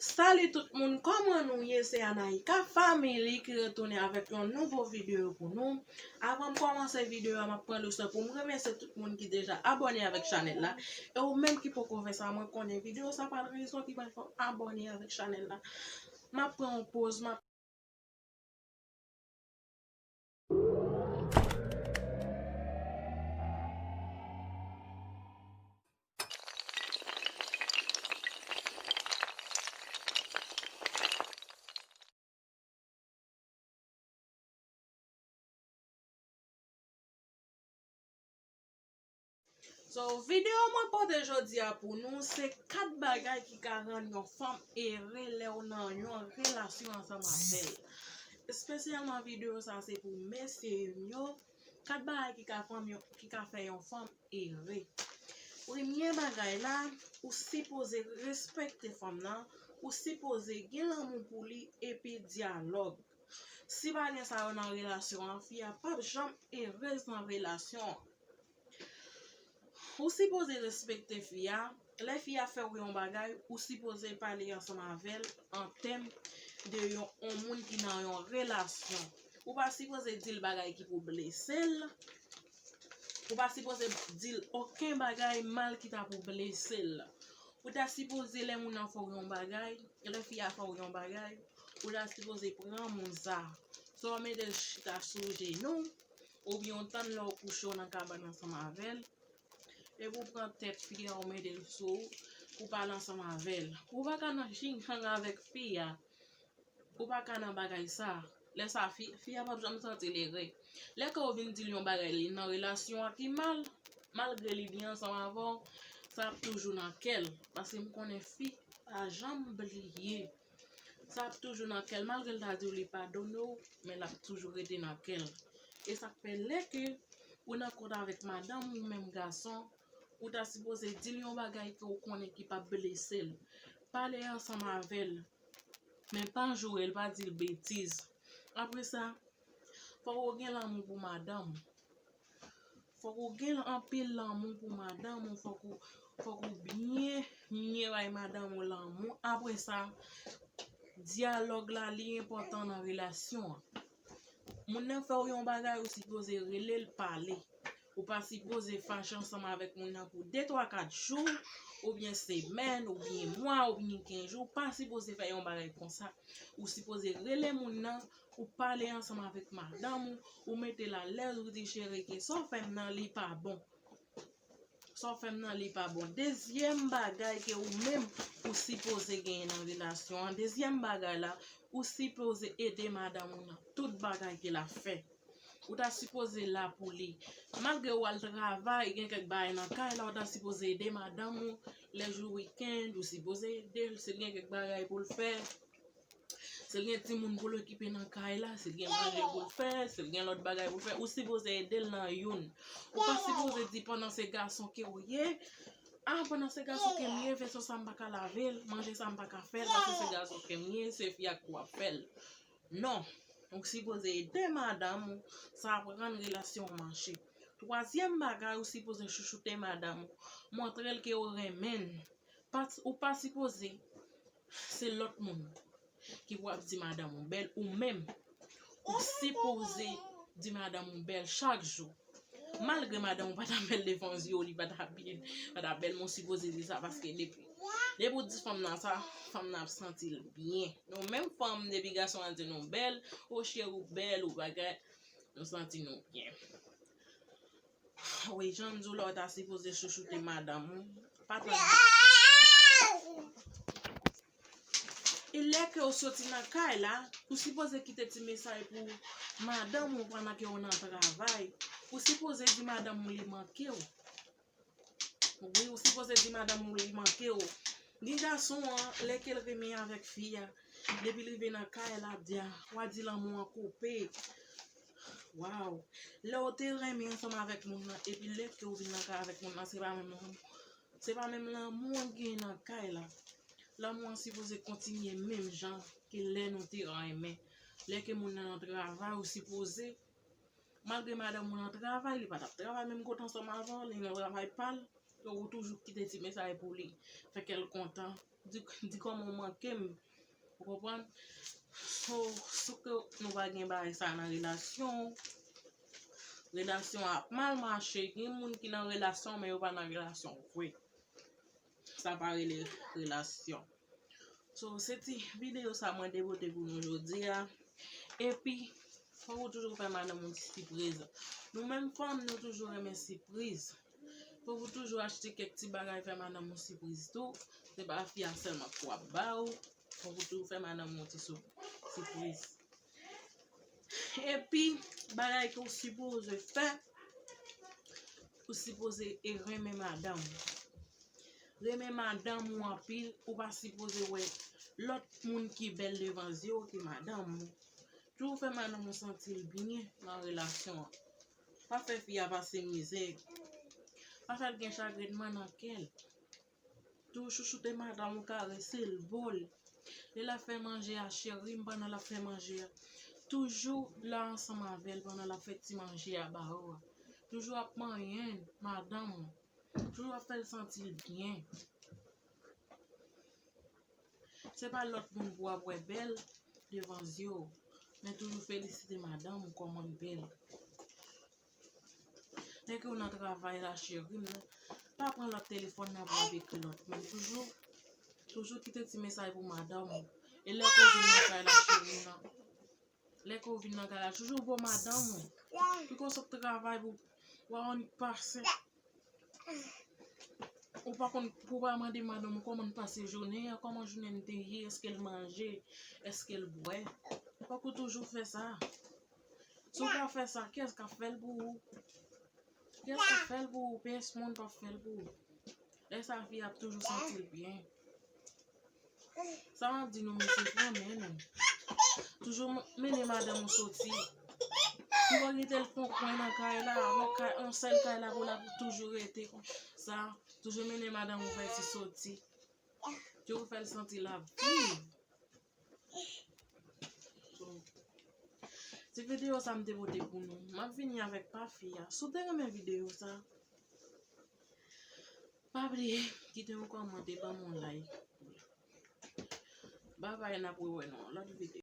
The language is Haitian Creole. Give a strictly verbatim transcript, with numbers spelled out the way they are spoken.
Salut tout moun, kòman nou ye? Se Anaïka Family ki retounen avèk yon nouvo videyo pou nou. Avan m kòmanse videyo a, m ap pran leson pou m remèsye tout moun ki deja abòne avèk chanèl la. E ou menm ki poko fè sa, mwen konnen videyo sa pa t rezon ki pral fè w abòne avèk chanèl la. M ap pran yon poz, m ap So, videyo mwen pote jodi a pou nou, se kat bagay ki ka rann yon fanm ere lè w nan yon relasyon ansanm avè l. Espesyalman videyo sa se pou mesye m yo. Kat bagay ki ka fanm yo, ki ka fè yon fanm ere. Premye bagay la, ou sipoze respekte fanm nan, ou sipoze gen lanmou pou li epi dyalòg. Si pa gen sa yo nan relasyon an, fi a p ap janm erez nan relasyon an. Ou sipoze respekte fi a. Lè fi a fè w yon bagay, ou sipoze pale ansanm avè l an tèm de yon, yon moun ki nan yon relasyon. Ou pa sipoze di l bagay ki pou blese l. Ou pa sipoze di l okenn bagay mal ki ta pou blese l. Ou ta sipoze, lè moun nan fè w yon bagay, lè fi a fè w yon bagay, ou ta sipoze pran moun sa. Swa w mete l chita sou jenou, oubyen w tann lè w kouche w nan kabann ansanm avè l, epi w pran tèt fi a, w mete l sou ou, pou w pale ansanm avè l. Ou pa ka nan jing jang avèk fi a. Ou pa ka nan bagay sa. Lè sa, fi, fi a p ap janm santi l ere. Lè ke w vin di l yon bagay, li nan relasyon an ki mal, malgre li byen ansanm avè w, sa ap toujou nan kè l. Paske m konnen fi pa janm bliye. Sa ap toujou nan kè l. Malgre l ta di w li padone w, men l ap toujou rete nan kè l. E sa k fè lè ke ou nan kont avèk madanm ou, menm gason, ou ta sipoze di l yon bagay ke w konnen ki p ap blese l. Pale ansanm avè l. Men pa joure l, pa di l betiz. Apre sa, fòk ou gen lanmou pou madanm ou. Fòk ou gen anpil lanmou pou madanm ou. Fòk ou, fòk ou byen, byen bay madanm ou lanmou. Apre sa, dyalòg la, li enpòtan nan relasyon an. Moun nan fè w yon bagay, ou sipoze rele l pale. Ou pa sipoze fache ansanm avèk moun nan pou de, twa, kat jou, oubyen semèn, oubyen mwa, oubyen kenz jou. Ou pa sipoze fè yon bagay konsa. Ou sipoze rele moun nan, ou pale ansanm avèk madanm ou, ou mete l alèz, ou di, cheri, ke sa w fè m nan, li pa bon. Sa w fè m nan, li pa bon. Dezyèm bagay ke ou menm ou sipoze genyen nan relasyon an, dezyèm bagay la, ou sipoze ede madanm ou nan tout bagay ke l ap fè. Ou ta sipoze la pou li. Malgre w al travay, gen kèk bagay nan kay la, ou ta sipoze ede madanm ou. Lè jou wikenn, ou sipoze ede l. Si l gen kèk bagay pou l fè, si l gen timoun pou l okipe nan kay la, si l gen manje pou l fè, si l gen lòt bagay pou l fè, ou sipoze ede l nan youn. Ou pa sipoze di pandan se gason ke w ye, a, pandan se gason ke m ye, veso sa m pa ka lave l, manje sa m pa ka fè l, paske se gason ke m ye, se fi a k pou ap fè l. Non, ou sipoze ede madanm ou, sa ap rann relasyon an mache. Twazyèm bagay, ou sipoze chouchoute madanm ou, montre l ke w renmen l. Pa, ou pa sipoze, se lòt moun ki pou ap di madanm ou bèl, ou menm, ou sipoze di madanm ou bèl chak jou. Malgre madanm ou pa ta bèl devan zye w, li pa ta byen, pa ta bèl, men w sipoze di sa, paske depi, depi w di fanm nan sa, fanm nan ap santi l byen. Nou menm fanm, depi gason an di nou bèl, o cheri w bèl, ou bagay, nou santi nou byen. Wi, jan m di w la, w ta sipoze chouchoute madanm ou. Pa tann. E lè ke w soti nan kay la, ou sipoze kite ti mesaj pou madanm ou pandan ke w nan travay. Ou sipoze di madanm ou li manke w. Wi, ou sipoze di madanm ou li manke w. Gen gason an, lè ke l renmen avèk fi a, depi l rive nan kay la, l ap di a, w a di lanmou an koupe. Waw! Lè w te renmen ansanm avèk moun nan, epi lè ke w vin nan kay avèk moun nan, se pa menm lanmou. Se pa menm lanmou an gen nan kay la. Lanmou an sipoze kontinye menm jan ke lè nou te renmen. Lè ke moun nan nan travay, ou sipoze, malgre madanm ou nan travay, li pa t ap travay menm kote ansanm avè w, li nan travay pa l. Ou toujou kite ti mesaj pou li. Fè kè l kontan. Di, di kòman w manke m. Ou konprann? So, si ke nou pa gen bagay sa nan relasyon, relasyon ap mal mache. Gen moun ki nan relasyon, men yo pa nan relasyon vre. Sa pa rele relasyon. So, se ti videyo sa mwen te pote pou nou jodi a. Epi, fòk ou toujou fè madanm ou ti sipriz. Nou menm fanm, nou toujou renmen sipriz. Fòk ou toujou achte kèk ti bagay, fè madanm ou sipriz tou. Se pa fi a sèlman k ap ba ou. Fòk ou toujou fè madanm ou ti sou-, sipriz. Epi, bagay ke w sipoze fè, ou sipoze e renmen madanm ou. Renmen madanm ou anpil, ou pa sipoze wè lòt moun ki bèl devan zye w ke madanm ou. Toujou fè madanm ou santi l byen nan relasyon an. Pa fè fi a pase mizè. Pa fè l gen chagrenman nan kè l. Toujou chouchoute madanm ou, karese l, bo l. Lè l ap fè manje a, cheri m, pandan l ap fè manje a. Toujou la ansanm avè l pandan l ap fè ti manje a ba ou a. Toujou ap manyen madanm ou. Toujou ap fè l santi l byen. Se pa lòt moun pou w ap wè bèl devan zye w, men toujou felisite madanm ou kòman l bèl. Lè ke w nan travay la, cheri m, pa pran lòt telefòn nan pou w ap ekri lòt moun. Toujou, toujou kite ti mesaj pou madanm ou. E lè ke w vin nan kay la, cheri m nan, lè ke w vin nan kay la, toujou bo madanm ou. Piko sot travay pou w annik pase. Ou pa konn, pou w pa mande madanm ou kòman l pase jounen an, kòman jounen l te ye, èske l manje, èske l bwè. Fòk ou toujou fè sa. Si w pa fè sa, kiyès k ap fè l pou ou? Kiyès k ap fè l pou ou? Pyès moun p ap fè l pou ou. Lè sa a, fi a ap toujou santi l byen. Sa m ap di nou, mesye, pran men nou. Toujou m-, mennen madanm ou soti. Ou pa kite l fè yon kwen nan kay la, yon kay, yon sèl kay la pou l ap toujou rete konsa. Toujou mennen madanm ou fè ti soti. Toujou fè l santi l ap viv. So, se videyo sa m te pote pou nou. M ap vini avèk pa fi a. Si w te renmen videyo sa, pa bliye kite yon kòmantè, ban m yon like. Babay, n ap rewè nan yon lòt videyo.